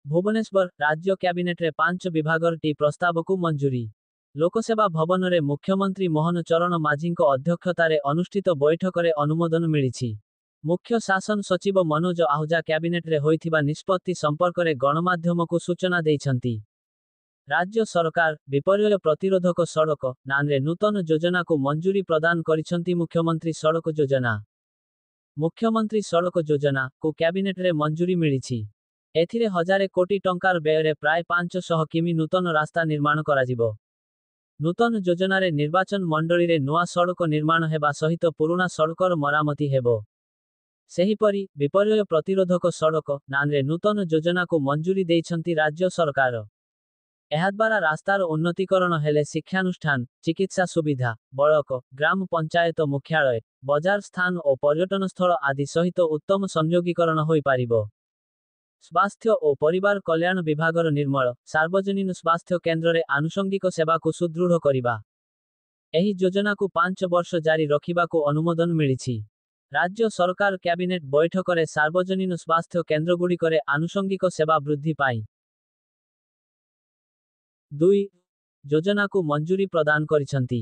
ଭୁବନେଶ୍ୱର, ରାଜ୍ୟ କ୍ୟାବିନେଟରେ ପାଞ୍ଚ ବିଭାଗର ଟି ପ୍ରସ୍ତାବକୁ ମଞ୍ଜୁରୀ। ଲୋକସେବା ଭବନରେ ମୁଖ୍ୟମନ୍ତ୍ରୀ ମୋହନ ଚରଣ ମାଝୀଙ୍କ ଅଧ୍ୟକ୍ଷତାରେ ଅନୁଷ୍ଠିତ ବୈଠକରେ ଅନୁମୋଦନ ମିଳିଛି। ମୁଖ୍ୟ ଶାସନ ସଚିବ ମନୋଜ ଆହୁଜା କ୍ୟାବିନେଟରେ ହୋଇଥିବା ନିଷ୍ପତ୍ତି ସମ୍ପର୍କରେ ଗଣମାଧ୍ୟମକୁ ସୂଚନା ଦେଇଛନ୍ତି। ରାଜ୍ୟ ସରକାର ବିପର୍ଯ୍ୟୟ ପ୍ରତିରୋଧକ ସଡ଼କ ନାଁରେ ନୂତନ ଯୋଜନାକୁ ମଞ୍ଜୁରୀ ପ୍ରଦାନ କରିଛନ୍ତି। ମୁଖ୍ୟମନ୍ତ୍ରୀ ସଡ଼କ ଯୋଜନା, ମୁଖ୍ୟମନ୍ତ୍ରୀ ସଡ଼କ ଯୋଜନାକୁ କ୍ୟାବିନେଟରେ ମଞ୍ଜୁରୀ ମିଳିଛି। ଏଥିରେ 1000 କୋଟି ଟଙ୍କାର ବ୍ୟୟରେ ପ୍ରାୟ 500 କିମି ନୂତନ ରାସ୍ତା ନିର୍ମାଣ କରାଯିବ। ନୂତନ ଯୋଜନାରେ ନିର୍ବାଚନ ମଣ୍ଡଳୀରେ ନୂଆ ସଡ଼କ ନିର୍ମାଣ ହେବା ସହିତ ପୁରୁଣା ସଡ଼କର ମରାମତି ହେବ। ସେହିପରି ବିପର୍ଯ୍ୟୟ ପ୍ରତିରୋଧକ ସଡ଼କ ନାଁରେ ନୂତନ ଯୋଜନାକୁ ମଞ୍ଜୁରୀ ଦେଇଛନ୍ତି ରାଜ୍ୟ ସରକାର। ଏହାଦ୍ୱାରା ରାସ୍ତାର ଉନ୍ନତିକରଣ ହେଲେ ଶିକ୍ଷାନୁଷ୍ଠାନ, ଚିକିତ୍ସା ସୁବିଧା, ବ୍ଲକ, ଗ୍ରାମ ପଞ୍ଚାୟତ ମୁଖ୍ୟାଳୟ, ବଜାର ସ୍ଥାନ ଓ ପର୍ଯ୍ୟଟନସ୍ଥଳ ଆଦି ସହିତ ଉତ୍ତମ ସଂଯୋଗୀକରଣ ହୋଇପାରିବ। ସ୍ୱାସ୍ଥ୍ୟ ଓ ପରିବାର କଲ୍ୟାଣ ବିଭାଗର ନିର୍ମଳ ସାର୍ବଜନୀନ ସ୍ୱାସ୍ଥ୍ୟ କେନ୍ଦ୍ରରେ ଆନୁଷଙ୍ଗିକ ସେବାକୁ ସୁଦୃଢ଼ କରିବା, ଏହି ଯୋଜନାକୁ 5 ବର୍ଷ ଜାରି ରଖିବାକୁ ଅନୁମୋଦନ ମିଳିଛି। ରାଜ୍ୟ ସରକାର କ୍ୟାବିନେଟ ବୈଠକରେ ସାର୍ବଜନୀନ ସ୍ୱାସ୍ଥ୍ୟ କେନ୍ଦ୍ରଗୁଡ଼ିକରେ ଆନୁଷଙ୍ଗିକ ସେବା ବୃଦ୍ଧି ପାଇଁ ଦୁଇ ଯୋଜନାକୁ ମଞ୍ଜୁରୀ ପ୍ରଦାନ କରିଛନ୍ତି।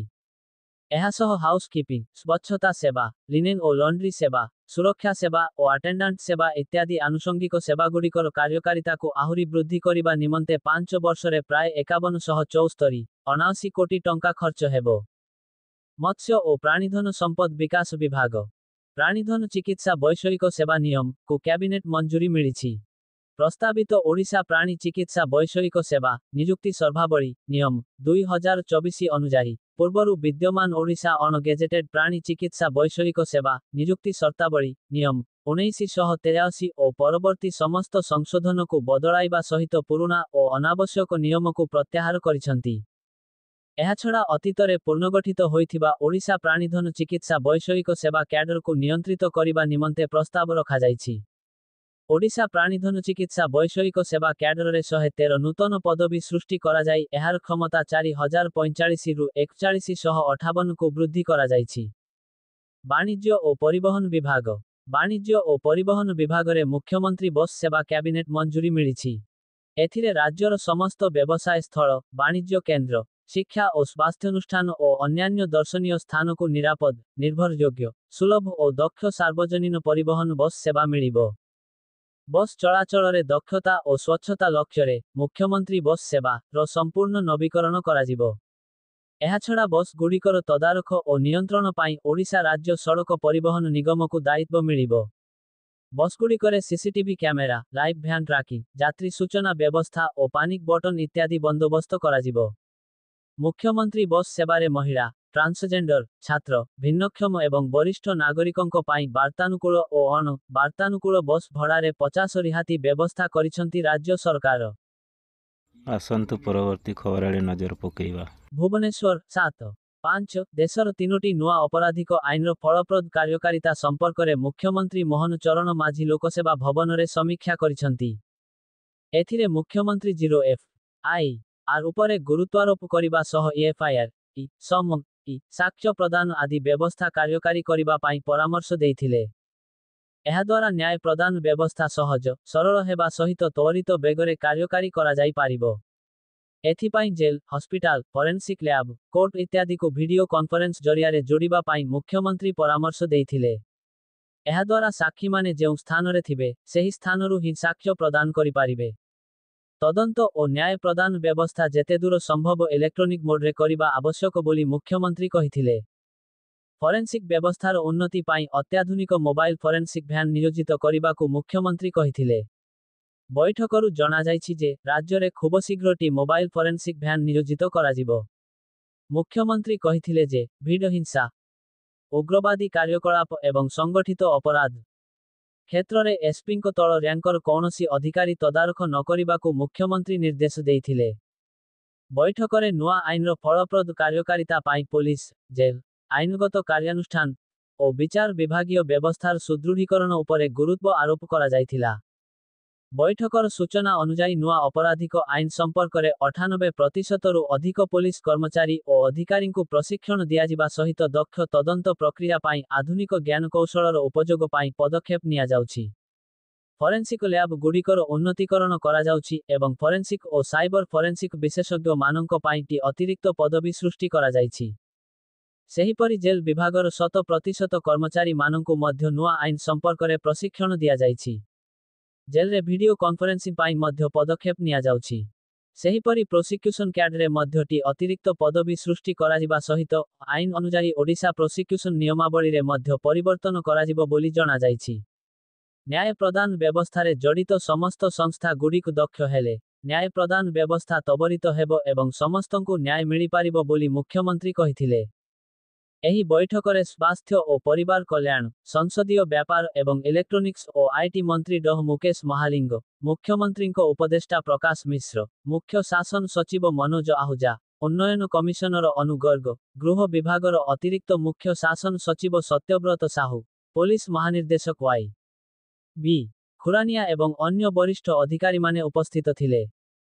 ଏହାସହ ହାଉସକିପିଂ, ସ୍ୱଚ୍ଛତା ସେବା, ଲିନେନ୍ ଓ ଲଣ୍ଡ୍ରି ସେବା, ସୁରକ୍ଷା ସେବା ଓ ଆଟେଣ୍ଡାଣ୍ଟ ସେବା ଇତ୍ୟାଦି ଆନୁଷଙ୍ଗିକ ସେବାଗୁଡ଼ିକର କାର୍ଯ୍ୟକାରିତାକୁ ଆହୁରି ବୃଦ୍ଧି କରିବା ନିମନ୍ତେ 5 ବର୍ଷରେ ପ୍ରାୟ 5174 79 କୋଟି ଟଙ୍କା ଖର୍ଚ୍ଚ ହେବ। ମତ୍ସ୍ୟ ଓ ପ୍ରାଣୀଧନ ସମ୍ପଦ ବିକାଶ ବିଭାଗ, ପ୍ରାଣୀଧନ ଚିକିତ୍ସା ବୈଷୟିକ ସେବା ନିୟମକୁ କ୍ୟାବିନେଟ ମଞ୍ଜୁରୀ ମିଳିଛି। ପ୍ରସ୍ତାବିତ ଓଡ଼ିଶା ପ୍ରାଣୀ ଚିକିତ୍ସା ବୈଷୟିକ ସେବା ନିଯୁକ୍ତି ସର୍ଭାବଳୀ ନିୟମ, 2024 ଅନୁଯାୟୀ ପୂର୍ବରୁ ବିଦ୍ୟମାନ ଓଡ଼ିଶା ଅଣ ଗେଜେଟେଡ୍ ପ୍ରାଣୀ ଚିକିତ୍ସା ବୈଷୟିକ ସେବା ନିଯୁକ୍ତି ସର୍ତ୍ତାବଳୀ ନିୟମ, 1983 ଓ ପରବର୍ତ୍ତୀ ସମସ୍ତ ସଂଶୋଧନକୁ ବଦଳାଇବା ସହିତ ପୁରୁଣା ଓ ଅନାବଶ୍ୟକ ନିୟମକୁ ପ୍ରତ୍ୟାହାର କରିଛନ୍ତି। ଏହାଛଡ଼ା ଅତୀତରେ ପୁନର୍ଗଠିତ ହୋଇଥିବା ଓଡ଼ିଶା ପ୍ରାଣୀଧନ ଚିକିତ୍ସା ବୈଷୟିକ ସେବା କ୍ୟାଡରକୁ ନିୟନ୍ତ୍ରିତ କରିବା ନିମନ୍ତେ ପ୍ରସ୍ତାବ ରଖାଯାଇଛି। ଓଡ଼ିଶା ପ୍ରାଣୀଧନ ଚିକିତ୍ସା ବୈଷୟିକ ସେବା କ୍ୟାଡରରେ 113 ନୂତନ ପଦବୀ ସୃଷ୍ଟି କରାଯାଇ ଏହାର କ୍ଷମତା 4045ରୁ 4158କୁ ବୃଦ୍ଧି କରାଯାଇଛି। ବାଣିଜ୍ୟ ଓ ପରିବହନ ବିଭାଗ, ବାଣିଜ୍ୟ ଓ ପରିବହନ ବିଭାଗରେ ମୁଖ୍ୟମନ୍ତ୍ରୀ ବସ୍ ସେବା କ୍ୟାବିନେଟ ମଞ୍ଜୁରୀ ମିଳିଛି। ଏଥିରେ ରାଜ୍ୟର ସମସ୍ତ ବ୍ୟବସାୟ ସ୍ଥଳ, ବାଣିଜ୍ୟ କେନ୍ଦ୍ର, ଶିକ୍ଷା ଓ ସ୍ୱାସ୍ଥ୍ୟାନୁଷ୍ଠାନ ଓ ଅନ୍ୟାନ୍ୟ ଦର୍ଶନୀୟ ସ୍ଥାନକୁ ନିରାପଦ, ନିର୍ଭରଯୋଗ୍ୟ, ସୁଲଭ ଓ ଦକ୍ଷ ସାର୍ବଜନୀନ ପରିବହନ ବସ୍ ସେବା ମିଳିବ। ବସ୍ ଚଳାଚଳରେ ଦକ୍ଷତା ଓ ସ୍ୱଚ୍ଛତା ଲକ୍ଷ୍ୟରେ ମୁଖ୍ୟମନ୍ତ୍ରୀ ବସ୍ ସେବା ର ସମ୍ପୂର୍ଣ୍ଣ ନବୀକରଣ କରାଯିବ। ଏହାଛଡ଼ା ବସ୍ ଗୁଡ଼ିକର ତଦାରଖ ଓ ନିୟନ୍ତ୍ରଣ ପାଇଁ ଓଡ଼ିଶା ରାଜ୍ୟ ସଡ଼କ ପରିବହନ ନିଗମକୁ ଦାୟିତ୍ୱ ମିଳିବ। ବସ୍ଗୁଡ଼ିକରେ CCTV camera, live van tracking, ଯାତ୍ରୀ ସୂଚନା ବ୍ୟବସ୍ଥା ଓ ପାନିକ୍ ବଟନ ଇତ୍ୟାଦି ବନ୍ଦୋବସ୍ତ କରାଯିବ। ମୁଖ୍ୟମନ୍ତ୍ରୀ ବସ୍ ସେବାରେ ମହିଳା, ଟ୍ରାନ୍ସଜେଣ୍ଡର, ଛାତ୍ର, ଭିନ୍ନକ୍ଷମ ଏବଂ ବରିଷ୍ଠ ନାଗରିକଙ୍କ ପାଇଁ ବାର୍ତ୍ତାନୁକୂଳ ଓ ଅଣ ବାର୍ତ୍ତାନୁକୂଳ ବସ୍ ଭଡ଼ାରେ 50 ରିହାତି ବ୍ୟବସ୍ଥା କରିଛନ୍ତି ରାଜ୍ୟ ସରକାର। ଆସନ୍ତୁ ପରବର୍ତ୍ତୀ ଖବର ଆଡ଼େ ନଜର ପକାଇବା। ଭୁବନେଶ୍ୱର, 7/5, ଦେଶର ତିନୋଟି ନୂଆ ଅପରାଧିକ ଆଇନର ଫଳପ୍ରଦ କାର୍ଯ୍ୟକାରିତା ସମ୍ପର୍କରେ ମୁଖ୍ୟମନ୍ତ୍ରୀ ମୋହନ ଚରଣ ମାଝୀ ଲୋକସେବା ଭବନରେ ସମୀକ୍ଷା କରିଛନ୍ତି। ଏଥିରେ ମୁଖ୍ୟମନ୍ତ୍ରୀ ଜିରୋ ଏଫ୍.ଆଇ.ଆର୍ ଉପରେ ଗୁରୁତ୍ୱାରୋପ କରିବା ସହ ଏଫ୍ଆଇଆର୍, ଇ ସମନ, ଇ ସାକ୍ଷ୍ୟ ପ୍ରଦାନ ଆଦି ବ୍ୟବସ୍ଥା କାର୍ଯ୍ୟକାରୀ କରିବା ପାଇଁ ପରାମର୍ଶ ଦେଇଥିଲେ। ଏହାଦ୍ୱାରା ନ୍ୟାୟ ପ୍ରଦାନ ବ୍ୟବସ୍ଥା ସହଜ, ସରଳ ହେବା ସହିତ ତ୍ୱରିତ ବେଗରେ କାର୍ଯ୍ୟକାରୀ କରାଯାଇପାରିବ। ଏଥିପାଇଁ jail, hospital, forensic lab, court ଇତ୍ୟାଦିକୁ ଭିଡିଓ କନଫରେନ୍ସ ଜରିଆରେ ଯୋଡ଼ିବା ପାଇଁ ମୁଖ୍ୟମନ୍ତ୍ରୀ ପରାମର୍ଶ ଦେଇଥିଲେ। ଏହାଦ୍ୱାରା ସାକ୍ଷୀମାନେ ଯେଉଁ ସ୍ଥାନରେ ଥିବେ, ସେହି ସ୍ଥାନରୁ ହିଁ ସାକ୍ଷ୍ୟ ପ୍ରଦାନ କରିପାରିବେ। ତଦନ୍ତ ଓ ନ୍ୟାୟ ପ୍ରଦାନ ବ୍ୟବସ୍ଥା ଯେତେଦୂର ସମ୍ଭବ ଇଲେକ୍ଟ୍ରୋନିକ ମୋଡରେ କରିବା ଆବଶ୍ୟକ ବୋଲି ମୁଖ୍ୟମନ୍ତ୍ରୀ କହିଥିଲେ। ଫରେନ୍ସିକ ବ୍ୟବସ୍ଥାର ଉନ୍ନତି ପାଇଁ ଅତ୍ୟାଧୁନିକ ମୋବାଇଲ ଫରେନ୍ସିକ ଭ୍ୟାନ୍ ନିୟୋଜିତ କରିବାକୁ ମୁଖ୍ୟମନ୍ତ୍ରୀ କହିଥିଲେ। ବୈଠକରୁ ଜଣାଯାଇଛି ଯେ ରାଜ୍ୟରେ ଖୁବଶୀଘ୍ର ଟି ମୋବାଇଲ ଫରେନ୍ସିକ ଭ୍ୟାନ୍ ନିୟୋଜିତ କରାଯିବ। ମୁଖ୍ୟମନ୍ତ୍ରୀ କହିଥିଲେ ଯେ ଭିଡ଼ ହିଂସା, ଉଗ୍ରବାଦୀ କାର୍ଯ୍ୟକଳାପ ଏବଂ ସଂଗଠିତ ଅପରାଧ କ୍ଷେତ୍ରରେ ଏସ୍ପିଙ୍କ ତଳ ର୍ୟାଙ୍କର କୌଣସି ଅଧିକାରୀ ତଦାରଖ ନ କରିବାକୁ ମୁଖ୍ୟମନ୍ତ୍ରୀ ନିର୍ଦ୍ଦେଶ ଦେଇଥିଲେ। ବୈଠକରେ ନୂଆ ଆଇନର ଫଳପ୍ରଦ କାର୍ଯ୍ୟକାରିତା ପାଇଁ ପୋଲିସ, ଜେଲ୍, ଆଇନଗତ କାର୍ଯ୍ୟାନୁଷ୍ଠାନ ଓ ବିଚାର ବିଭାଗୀୟ ବ୍ୟବସ୍ଥାର ସୁଦୃଢ଼ୀକରଣ ଉପରେ ଗୁରୁତ୍ୱ ଆରୋପ କରାଯାଇଥିଲା। ବୈଠକର ସୂଚନା ଅନୁଯାୟୀ ନୂଆ ଅପରାଧିକ ଆଇନ ସମ୍ପର୍କରେ 98 ପ୍ରତିଶତରୁ ଅଧିକ ପୋଲିସ କର୍ମଚାରୀ ଓ ଅଧିକାରୀଙ୍କୁ ପ୍ରଶିକ୍ଷଣ ଦିଆଯିବା ସହିତ ଦକ୍ଷ ତଦନ୍ତ ପ୍ରକ୍ରିୟା ପାଇଁ ଆଧୁନିକ ଜ୍ଞାନକୌଶଳର ଉପଯୋଗ ପାଇଁ ପଦକ୍ଷେପ ନିଆଯାଉଛି। ଫରେନ୍ସିକ ଲ୍ୟାବ ଗୁଡ଼ିକର ଉନ୍ନତିକରଣ କରାଯାଉଛି ଏବଂ ଫରେନ୍ସିକ ଓ ସାଇବର ଫରେନ୍ସିକ ବିଶେଷଜ୍ଞମାନଙ୍କ ପାଇଁ ଟି ଅତିରିକ୍ତ ପଦବୀ ସୃଷ୍ଟି କରାଯାଇଛି। ସେହିପରି ଜେଲ ବିଭାଗର 100% କର୍ମଚାରୀମାନଙ୍କୁ ମଧ୍ୟ ନୂଆ ଆଇନ ସମ୍ପର୍କରେ ପ୍ରଶିକ୍ଷଣ ଦିଆଯାଇଛି। ଜେଲରେ ଭିଡିଓ କନଫରେନ୍ସିଂ ପାଇଁ ମଧ୍ୟ ପଦକ୍ଷେପ ନିଆଯାଉଛି। ସେହିପରି ପ୍ରୋସିକ୍ୟୁସନ କ୍ୟାଡରେ ମଧ୍ୟ ଟି ଅତିରିକ୍ତ ପଦବୀ ସୃଷ୍ଟି କରାଯିବା ସହିତ ଆଇନ ଅନୁଯାୟୀ ଓଡ଼ିଶା ପ୍ରୋସିକ୍ୟୁସନ ନିୟମାବଳୀରେ ମଧ୍ୟ ପରିବର୍ତ୍ତନ କରାଯିବ ବୋଲି ଜଣାଯାଇଛି। ନ୍ୟାୟ ପ୍ରଦାନ ବ୍ୟବସ୍ଥାରେ ଜଡ଼ିତ ସମସ୍ତ ସଂସ୍ଥା ଗୁଡ଼ିକ ଦକ୍ଷ ହେଲେ ନ୍ୟାୟ ପ୍ରଦାନ ବ୍ୟବସ୍ଥା ତ୍ୱରିତ ହେବ ଏବଂ ସମସ୍ତଙ୍କୁ ନ୍ୟାୟ ମିଳିପାରିବ ବୋଲି ମୁଖ୍ୟମନ୍ତ୍ରୀ କହିଥିଲେ। ଏହି ବୈଠକରେ ସ୍ୱାସ୍ଥ୍ୟ ଓ ପରିବାର କଲ୍ୟାଣ, ସଂସଦୀୟ ବ୍ୟାପାର ଏବଂ ଇଲେକ୍ଟ୍ରୋନିକ୍ସ ଓ IT ମନ୍ତ୍ରୀ ଡଃ ମୁକେଶ ମହାଲିଙ୍ଗ, ମୁଖ୍ୟମନ୍ତ୍ରୀଙ୍କ ଉପଦେଷ୍ଟା ପ୍ରକାଶ ମିଶ୍ର, ମୁଖ୍ୟ ଶାସନ ସଚିବ ମନୋଜ ଆହୁଜା, ଉନ୍ନୟନ କମିଶନର ଅନୁ ଗର୍ଗ, ଗୃହ ବିଭାଗର ଅତିରିକ୍ତ ମୁଖ୍ୟ ଶାସନ ସଚିବ ସତ୍ୟବ୍ରତ ସାହୁ, ପୋଲିସ ମହାନିର୍ଦ୍ଦେଶକ ୱାଇ. ବି. ଖୁରାନିଆ ଏବଂ ଅନ୍ୟ ବରିଷ୍ଠ ଅଧିକାରୀମାନେ ଉପସ୍ଥିତ ଥିଲେ।